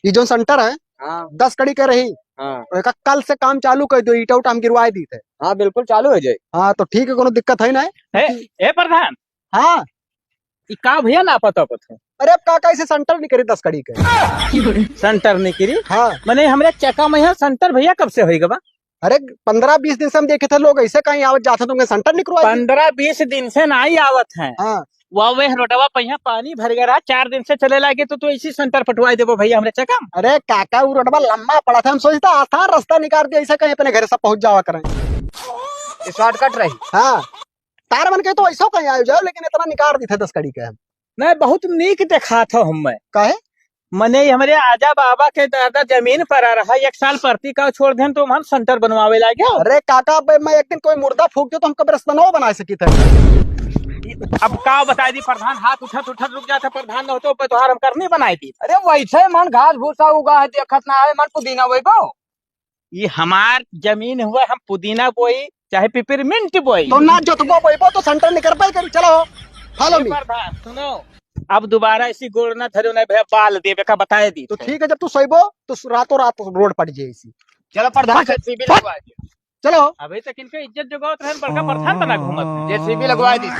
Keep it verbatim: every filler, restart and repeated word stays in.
ई जौन सेंटर है, हाँ। दस कड़ी के रही, हाँ। ओका कल से काम चालू कर दो, ईटा उटा हम गिरवाए दीत है। हाँ, बिल्कुल चालू हो जाए। हाँ, तो ठीक है, कोनो दिक्कत है ना। ए, ए प्रधान। हाँ। ई का भैया नापत आपत है? अरे, अब का, का इसे सेंटर निकरी दस कड़ी के। सेंटर निकरी? हाँ। मने हमरे चका में यहाँ सेंटर भैया कब से होई गवा? अरे, पन्द्रह बीस दिन से हम देखे थे, लोग ऐसे कहीं आवत जात हैं, तुमके सेंटर निकरवाई दी। पन्द्रह बीस दिन से नाई आवत हैं। हाँ। वह वे रोडवा पे यहाँ पानी भर गया रहा, चार दिन से चले लागे, तो तू ऐसी सेंटर पटवाई देबो भैया हमरे चका में। अरे काका, वो रोडवा लंबा पड़ा था, हम सोचता आसान रास्ता निकाल दिया, ऐसे कहीं अपने घर सब पहुँच जावा करें। ये शॉर्टकट रही। हाँ, तार मन के तो ऐसा कहीं आयो जाओ, लेकिन इतना निकाल दी थे दस कड़ी के हम। नहीं, बहुत नीक देखात हो हमें। काहे? मने, ये हमरे आजा बाबा के दादा जमीन पर आ रहा, एक साल परती का छोड़ देन तो हम सेंटर बनवावे लागे। अरे काका, अब मैं एक दिन कोई मुर्दा फूंक दे तो हम कब्रिस्तानो बना सकी थे। अब का बताई दी प्रधान, हाथ उठत उठत रुक जाता प्रधान, न होते ऊपर तोहार हम करनी बनाई दी। अरे वैसे मन घास भूसा उगा है, देखत ना है, मन पुदीना वही बो। ये हमार जमीन हुआ, हम पुदीना बोई चाहे पिपरमिंट बोई। तो ना जोतबो बोईबो तो सेंटर निकरबे करी। चलो, follow me। प्रधान, सुनो, अब दोबारा ऐसी गोड़ ना धरो, नहीं भैया, बाल देबे का बताए दी। तो ठीक है, जब तू सोईबो तो रातों रात रोड पड़ जाए इसी। चलो प्रधान, फट, जेसीबी फट। लगवा दियो। चलो। अभी तक इनका इज्जत जगावत रहन, बड़का प्रधान बना घूमत। जेसीबी लगवा दी।